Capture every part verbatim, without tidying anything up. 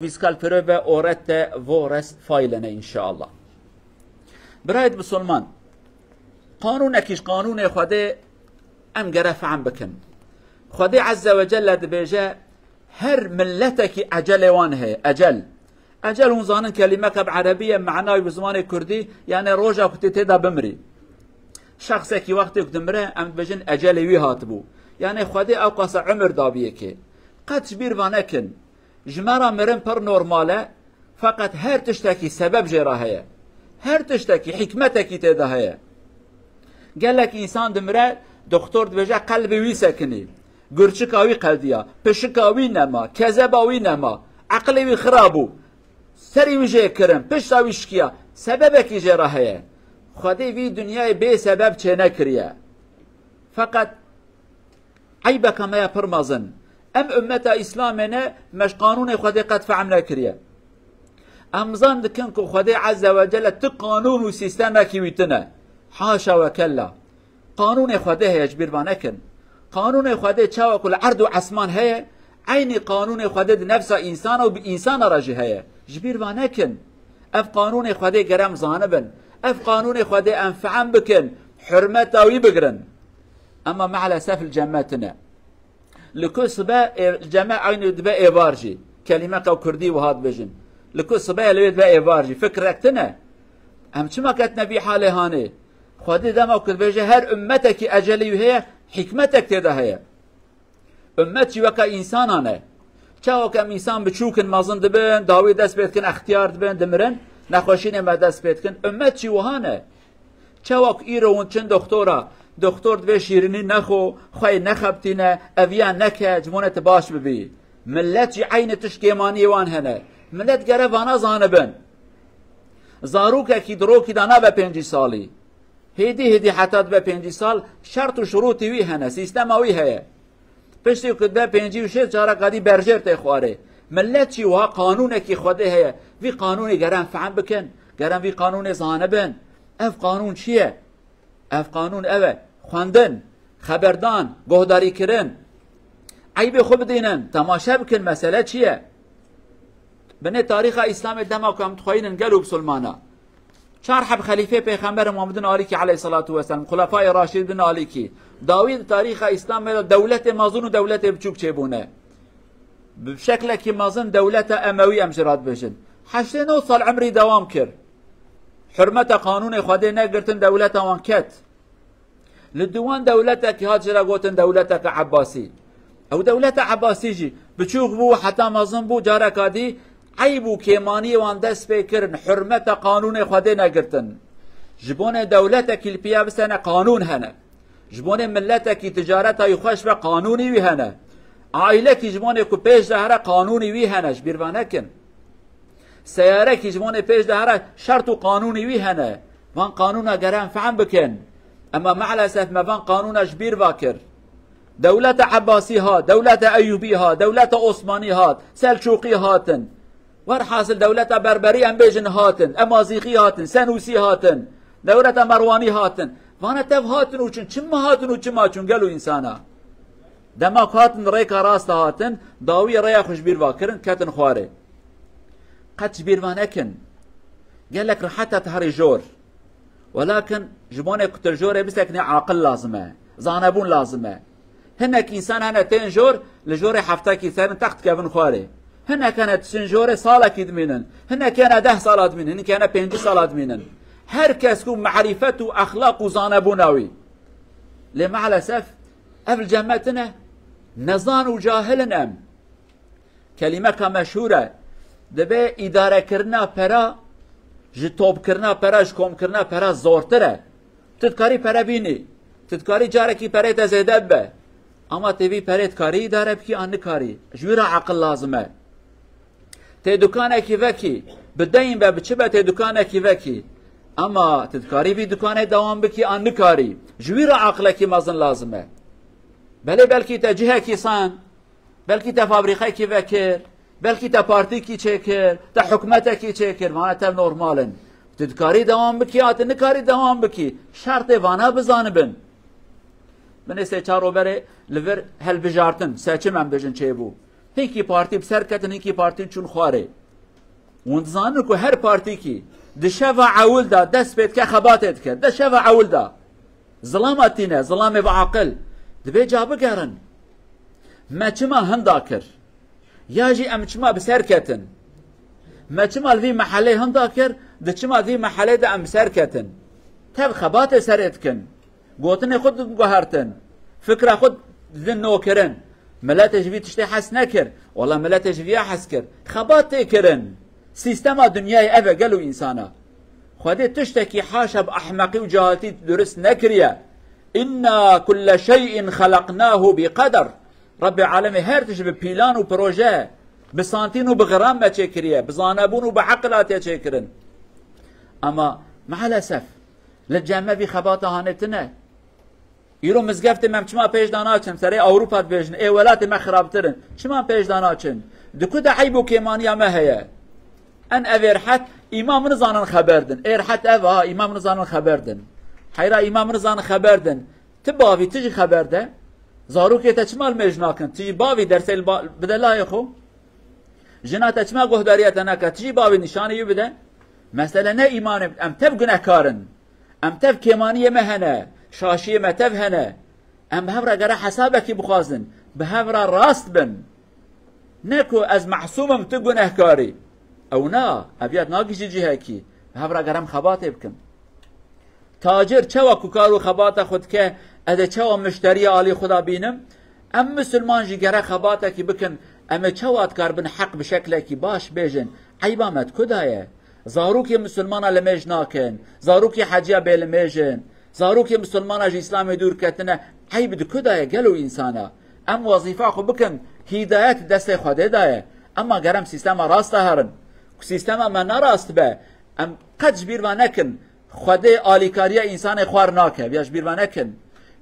Vîskal pirove orete vores faylene înşeallah. Birayet Musulman, qanûnekî ji qanûnê Xwedê em gere fehm bikin. Xwedê Azze ve Celle dibêje, her milletekî ecelê wan heye. Ecel. Ecel hûn zanin kelîmeka bi erebî ye, mena wî bi zimanê kurdî, yani roja ku tê tê de bimirî. Şexsekî wextê ku dimire, em dibêjin ecelê wî hatibû. Yani Xwedê ewqasa umir dabiye kê. Qet ji bîr va nekin. Ji me re mirin pir normal e, feqet her tiştekî sebeb jê re heye. Her tiştekî hikmetekî tê de heye. Gelek însan dimire, doktor dibêje qelbê wî sekinî. Gurçika wî qediya, pişika wî nema, kezeba wî nema, eqilê wî xira bû. Serî wî jê kirin, pişta wî şikiya. Sebebekî jê re heye. Xwedê vî dinyayê bê sebeb çênekiriye. Feqet eybeka me ya pir mezin. Em ummeta Îslamê ne, me ji qanûnê Xwedê qet fehm nekiriye. Em zan dikin ku Xwedê Azze ve Celle ti qanûn û sîstemekî wî tine. Haşa ve kella. Qanûnê Xwedê heye, ji bîr va nekin. Qanûnê Xwedê çawa ku li erd û esman heye, eynî qanûnê Xwedê di nefsa însana û bi însana re jî heye. Ji bîr va nekin. Ev qanûnê Xwedê gere em zanibin. Ev qanûnê Xwedê em fehm bikin. Hurmeta wî bigirin. Ema mealesef li cem me tine. Li ku sibe ê-, cem me eynî dibe êvar jî. Kelîmeka kurdî wiha dibêjin. Li ku sibe li wê dibe êvar jî. Fikrek tine. Em çima ketine vî halê hanê? Xwedê dema ku dibêje her ummetekî ecelî wî heye, hikmetek tê de heye. Ummet jî weke însanan e. Çawa ku em însan biçûk in, mezin dibin, dawî dest pê dikin, extiyar dibin, dimirin, nexweşînê me dest pê dikin. Ummet jî wiha ne. Çawa ku îro hûn çin doktora, doktor dibê şîrînî nexwe, xweyê nexebitîne, eviya neke, ji bo ne tu baş bibî. Millet jî eynî tişt kêmaniyê wan hene. Millet gere vana zanibin. Zarokekî di rokî de nabe pêncî salî. Hêdî hêdî heta dibe pêncî sal, şert û şurûtê wî hene, sîstema wî heye. Piştî ku dibe pêncî û şêst, careka dî berjêr tê xwarê. Millet jî wiha qanûnekî Xwedê heye. Vî qanûnê gere em fehm bikin, gere em vî qanûnê zanibin. Ev qanûn çi ye? Ev qanûn ev e. Xwendin, xeberdan, guhdarîkirin. Eybê xwe bidînin, temaşe bikin, mesele çi ye? Binê tarîxa Îslamê dema ku em dixweynin gelo bisilmana. Çar heb xelîfê Pêxember Muhammed bin Alîkî aleyhissalatu vesselam, Xulefayê Raşid bin Alîkî. Dawî di tarîxa Îslamê de dewletê mezin û dewletê biçûk çêbûne. Bi şeklekî mezin dewleta Emewî em jê re dibêjin. Heştê nod sal emrî dewam kir. Hurmeta qanûnê Xwedê negirtin, dewleta wan ket. Li diwan dewletekî hat jê re gotin dewleteke Ebbasî. Ew dewleta Ebbasî jî biçûk bû, heta mezin bû, careka dî eyb û kêmaniyê wan dest pê kirin, hurmeta qanûnê Xwedê negirtin. Ji bonê dewletekî li piya bisene qanûn hene. Ji bonê miletekî ticareta wî xweş be qanûnî wî hene. Aîlekî ji bonê ku pêş de here qanûnî wî hene, ji bîr ve nekin. Seyarekî ji bonê pêş de here şert û qanûnî wî hene. Van qanûna gere em fehm bikin. Ema mealesef me van qanûna ji bîr va kir. Dewleta Ebbasî hat, dewleta Eyûbî hat, dewleta Osmanî hat, Selçûqî hatin. Werhasil dewleta Berberî em bêjin hatin, Emazîxî hatin, Senûsî hatin, dewleta Merwanî hatin. Vana tev hatin û çûn, çima hatin û çima çûn gelo însana? Dema ku hatin rêka rast de hatin, dawiyê rêya xwe ji bîr va kirin, ketin xwarê. Qet ji bîr va nekin. Gelek rehet e tu herî jor. Welakin ji bonê ku tu li jorê bisekinî aqil lazim e. Zanebûn lazim e. Hinek însan hene tên jor, li jorê heftekî serin text dikevin xwarê. Hinek hene diçin jorê salekî dimînin. Hinek hene deh sala dimînin, hinek hene pêncî sala dimînin. Her kes ku merîfet û exlaq û zanebûna wî. Lê mealesef ev li cem me tine. Nezan û cahil in em. Kelîmeka meşhûr e. Dibê îdarekirina pera ji topkirina pera, ji komkirina pera zortir e. Tu dikarî pere bînî. Tu dikarî carekî perê te zêde bibe. Ama tê vî perê dikarî îdare bikî an nikarî. Ji wî re aqil lazim e. Tê dukanekî vekî, bi deyn be, bi çi be, tê dukanekî vekî. Ama tu dikarî vî dukanê dewam bikî an nikarî. Ji wî re aqilekî mezin lazim e. Belê belkî te cihekî san, belkî te fabrîqekî vekir, belkî te partîkî çêkir, te hikûmetekî çêkir, vana tev normal in. Tu dikarî dewam bikî, ya tu nikarî dewam bikî. Şertê vana bizanibin. Binê sê çar ro berê li vir hilbijartin, seçim em bêjin çêbû. Hinkî partî bi ser ketin, hinkî partî çûn xwarê. Hûn dizanin ku her partîkî di şeva ewil de dest pê dike, xebatê dike. Di şeva ewil de. Zilama tîne, zilamê bi aqil. Dibê ca bigerin. Me çima hinda kir? Ya jî em çima bi ser ketin? Me çima li vî mehelê hinda kir, di çima vî mehelê de em bi ser ketin? Tev xebatê serê dikin. Gotinê xwe diguhertin. Fikra xwe didin nû kirin. Miletê ji vî tiştê hes nekir. Wela miletê ji viya hes kir. Xebat tê kirin. Sîstema dinyayê ev e gelo însana. Xwedê tiştekî haşa bi ehmeqî û cahiltî durist nekiriye. Inna kulle şey'in xelaqnahu bi qeder. Rebbê alemê her tişt bi plan û proje, bi santîn û bi gram me çêkiriye, bi zanebûn û bi eqil hatiye çêkirin. Ama maalesef li cem me vî xebata hanê tine. Îro mizgeftê me em çima pêş de naçin? Serê Ewropa dibêjin, ê welatê me xirabtir in. Çima em pêş de naçin? Di ku de eyb û kêmaniya me heye? En ev ê rehet îma min zanin xeber din. Ê rehet ev a, îma min zanin xeber din. Heyra îma min zanin xeber din. Ti bavî, ti jî xeber de. Zarokê te çima li mêj nakin? Ti jî bavî dersê li ba-, bide layê xwe. Jina te çima guhdariya te nake? Ti jî bavî nîşanê wî bide. Mesele ne îmanê, em tev gunehkar in. Em tev kêmaniyê me hene, şaşiyê me tev hene. Em bi hev re gere hesabekî bixwazin, bi hev re rast bin. Ne ku ez mesûm im, tu gunehkar î. Ew na, ev ya nagihîjî cihekî. Bi hev re gere em xebatê bikin. Tacir çawa ku kar û xebata xwe dike, ez ê çawa mişteriya alî xwe de bînim? Em misilman jî gere xebatekî bikin, em ê çawa dikaribin heq bi şeklekî baş bêjin? Eyba me di ku de ye? Zarokê misilmana li mêj nakin, zarokê heciya bê li mêj in, zarokê misilmana ji Îslamê dûr ketine, eyb di ku de ye gelo însana? Em wezîfa xwe bikin, hîdayet destê Xwedê de ye. Ema ger em sîstema rast de herin, ku sîstema me ne rast be, em qet ji bîr ve nekin, Xwedê alîkariya însanê xwar nake, viya ji bîr ve nekin.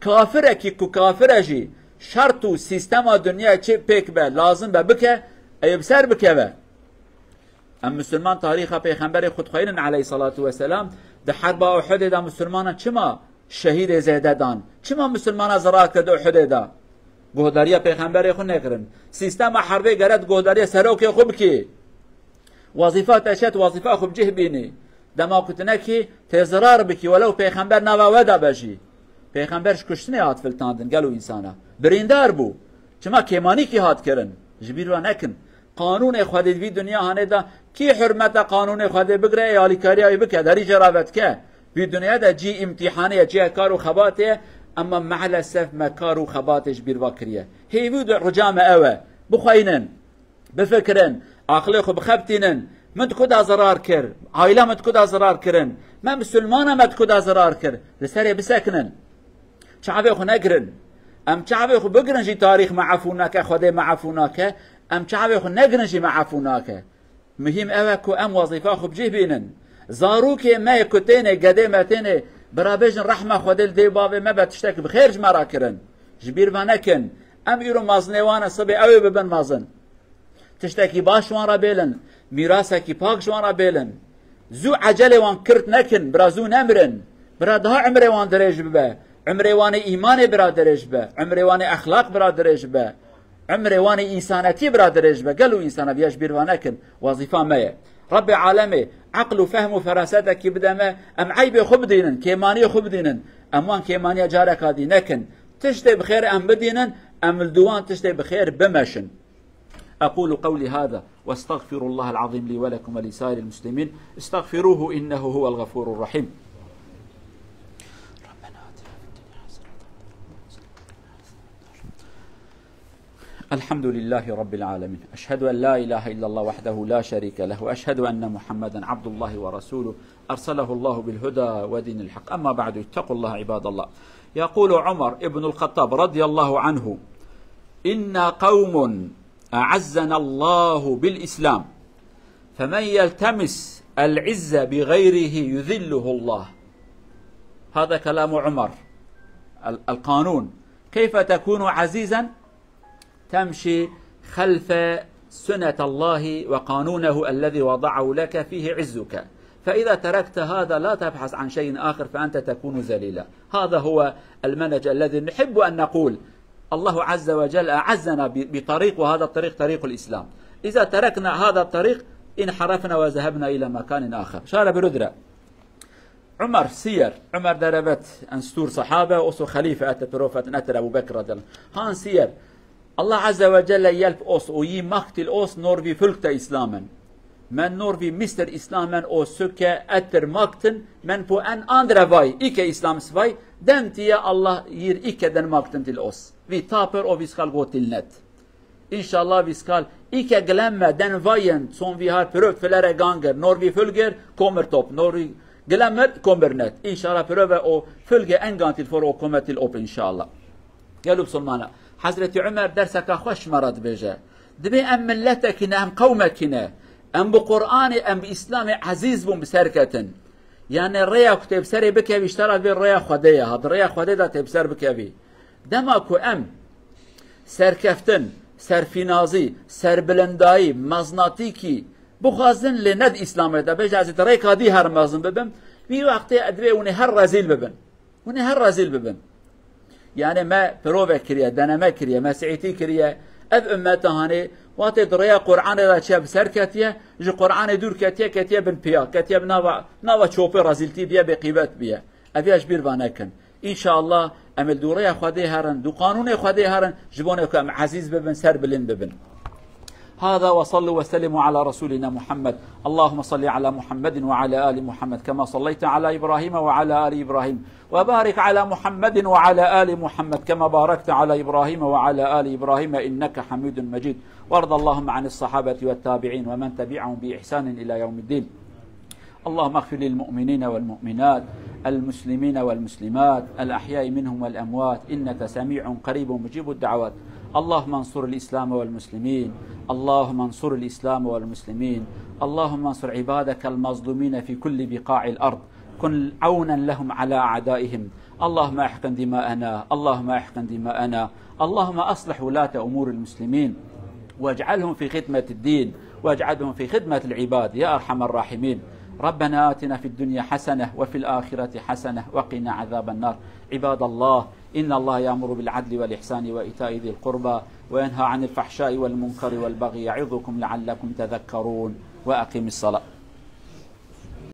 Kafirekî ku kafir e jî, şert û sîstema dinyayê çê pêk be, lazim be bike, ê bi ser bikeve. Em misilman tarîxa pêxemberê xwe dixweynin aleyhissalatu vesselam, di herba Uhudê de misilmanan çima şehîdê zêde dan? Çima misilmana zirar kir di Uhudê de? Guhdariya pêxemberê xwe nekirin. Sîstema herbê gere di guhdariya serokê xwe bikî. Wezîfa te şet, wezîfa xwe bi cih bînî. Dema ku tu nekî, tê zirar bikî, welew pêxember nava we de be jî. Pêxember ji kuştinê hat filtandin, gelo însana. Birîndar bû. Çima kêmanîkî hat kirin. Ji bîr ve nekin. Qanûnê Xwedê di vî dinya hanê de, kî hurmeta qanûnê Xwedê bigire, ê alîkariya wî bike, derî jê re vedike. Vî dinya de cî îmtîhanê ye, cî kar û xebatê ye, ema maalesef me kar û xebatê ji bîr ve kiriye. Hêvî û rica me ew e. Bixweynin. Bifikirin, aqilê xwe bixebitînin. Min di ku de zirar kir? Aîla min di ku de zirar kirin? Me misilmana me di ku de zirar kir? Li serê bisekinin. Çavê xwe negirin. Em çavê xwe bigirin jî tarîx me efû nake, Xwedê me efû nake. Em çavê xwe negirin jî me efû nake. Muhîm ew e ku em wezîfa xwe bi cih bînin. Zarokê me ku têne, gedê me têne, bira bêjin rehma Xwedê li dê û bavê me be, tiştek bi xêr ji me re kirin. Ji bîr ve nekin. Em îro mezinê wan in, sibê ew ê bibin mezin. Tiştekî baş ji wan re bêlin, mîrasekî pak ji wan re bêlin. Zû ecelê wan kirt nekin, bira zû nemirin. Bira daha umrê wan dirêj bibe. Umrê wan ê îmanê bira dirêj bibe. Umrê wan ê exlaq bira dirêj bibe. Umrê wan ê însanetî bira dirêj bibe. Gelo însana viya ji bîr ve nekin. Wezîfa me ye. Rebbê alemê eql û fehm û ferasetekî bide me, em eybê xwe bidînin, kêmaniyê xwe bidînin. Em wan kêmaniya careka dî nekin. Tiştê bi xêr em bidînin, em li dû wan tiştê bi xêr bimeşin. أقول قولي هذا وأستغفر الله العظيم لي ولكم ولسائر المسلمين، استغفروه إنه هو الغفور الرحيم. الحمد لله رب العالمين، أشهد أن لا إله إلا الله وحده لا شريك له، وأشهد أن محمدا عبد الله ورسوله، أرسله الله بالهدى ودين الحق. أما بعد، اتقوا الله عباد الله. يقول عمر بن الخطاب رضي الله عنه: إنا قوم أعزنا الله بالإسلام، فمن يلتمس العزة بغيره يذله الله. هذا كلام عمر، ال-، القانون. كيف تكون عزيزا؟ تمشي خلف سنة الله وقانونه الذي وضعه لك فيه عزك، فإذا تركت هذا لا تبحث عن شيء آخر فأنت تكون ذليلا. هذا هو المنهج الذي نحب أن نقول. الله عز وجل أعزنا ب-، بطريق، وهذا الطريق طريق الإسلام. إذا تركنا هذا الطريق، انحرفنا وذهبنا إلى مكان آخر. Şara birudre. Umar siyer. Umar derevet en stûr sahabe, oso xelîfe ete profet netir Ebu Bekr radıyallahu anh. Han siyer. Allah Azze ve Celle yelp os o yi maktil os norvi fülkte Islamen. Men norvi mister Islamen o süke etir maktin, men po en andre vay, ike Islam svay, den tiye Allah yir ike den maktin til os. Vi taper o viskal gotil net. İnşallah viskal ike glemme den vayen son vihar pürök filere ganger, norvi fülger, komer top, norvi glemmer, komer net. İnşallah püröve o fülge engantil for o kometil op inşallah. Gelo Musulmana, Hazreti Ömer derseka xweş me re dibêje. Dibê em milletekî ne, em qewmekî ne. Em bi Qur'anê, em bi Îslamê ezîz bûn, bi ser ketin. Yani rêya ku tê bi serê bikevî, ji te re divê rêya Xwedê ye. Ha, di rêya Xwedê de tê bi ser bikevî. Dema ku em serkeftin, serfînazî, serbilindayî, meznatîkî bixwazin, lê ne di Îslamê de, bêje ez ê di rêka dî her mezin bibim, vî wextê divê hûn ê her rezîl bibin. Hûn ê her rezîl bibin. Yani me pirove kiriye, deneme kiriye, mesihîtî kiriye. Ev ummeta hanê, watê di rêya Qur'anê de çe bi ser ketiye, ji Qur'anê dûr ketiye, ketiye bin piya, ketiye bi nava, nava çopê rezîltî biye, bêqîmet biye. Ev ya ji bîr va nekin. İnşallah em li dû rêya Xwedê herin, dû qanûnê Xwedê herin, ji bo ne ku em ezîz bibin, serbilind bibin. هذا وصلوا وسلموا على رسولنا محمد. اللهم صل على محمد وعلى آل محمد كما صليت على إبراهيم وعلى آل إبراهيم، وبارك على محمد وعلى آل محمد كما باركت على إبراهيم وعلى آل إبراهيم إنك حميد مجيد. وارض اللهم عن الصحابة والتابعين ومن تبعهم بإحسان إلى يوم الدين. اللهم اغفر للمؤمنين والمؤمنات، المسلمين والمسلمات، الأحياء منهم والأموات، إنك سميع قريب مجيب الدعوات. اللهم انصر الإسلام والمسلمين. اللهم انصر الإسلام والمسلمين. اللهم انصر عبادك المظلومين في كل بقاع الأرض. كن عونا لهم على أعدائهم. اللهم احقن دماءنا، اللهم احقن دماءنا، اللهم أصلح ولاة أمور المسلمين، واجعلهم في خدمة الدين، واجعلهم في خدمة العباد، يا أرحم الراحمين. ربنا آتنا في الدنيا حسنة وفي الآخرة حسنة وقنا عذاب النار. عباد الله، إن الله يأمر بالعدل والإحسان وإيتاء ذي القربى وينهى عن الفحشاء والمنكر والبغي يعظكم لعلكم تذكرون. وأقم الصلاة.